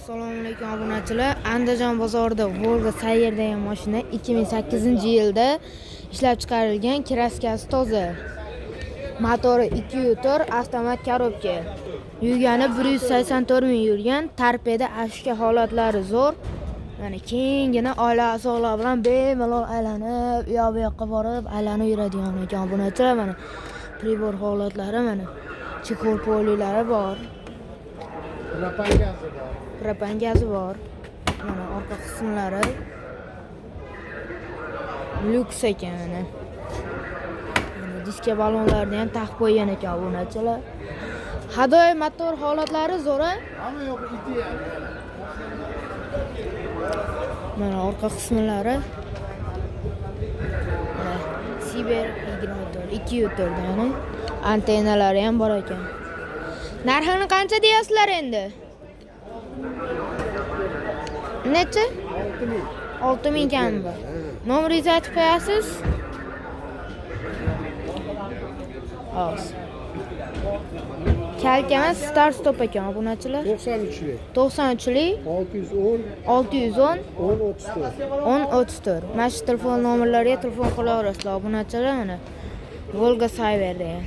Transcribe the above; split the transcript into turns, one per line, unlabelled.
Assalomu alaykum, obunachilar. Andijon bozorida Volga Sayer degan mashina 2008-yilda ishlab chiqarilgan, краска si toza. Motori 2.4, avtomat коробка. Yurgani 184 ming yurgan, torpeda, обшивка holatlari zo'r. Mana, kenggina, oila a'zolari bilan bemalol aylanib, u yoq bu yoqqa borib, aylanib yuradigan ekan, obunachilar. Mana, прибор holatlari, mana, чехол polilari bor.
Propan gazi bor.
Propan gazi bor. Mana, orqa qismlari lyuks ekan, mana. Mana, diska ballonlarni ham taqib qo'ygan ekan, obunachilar. Ходовой, motor holatlari zo'r, a?
Hamma yo'q ideal.
Mana, orqa qismlari. Mana, Siber 24, 2.4, ya'ni antennalari ham bor ekan. Narxini qancha deyasizlar endi? Necha?
6000.
6000 kam bor. Nomeringizni aytib qo'yasiz? Hozir. Kalka emas, start stop ekan, obunachilar.
93lik.
93lik.
610.
610.
10 34.
10 34. Mana shu telefon nomerlariga telefon qilaverasizlar, obunachilar, mana. Volga Cyber degan.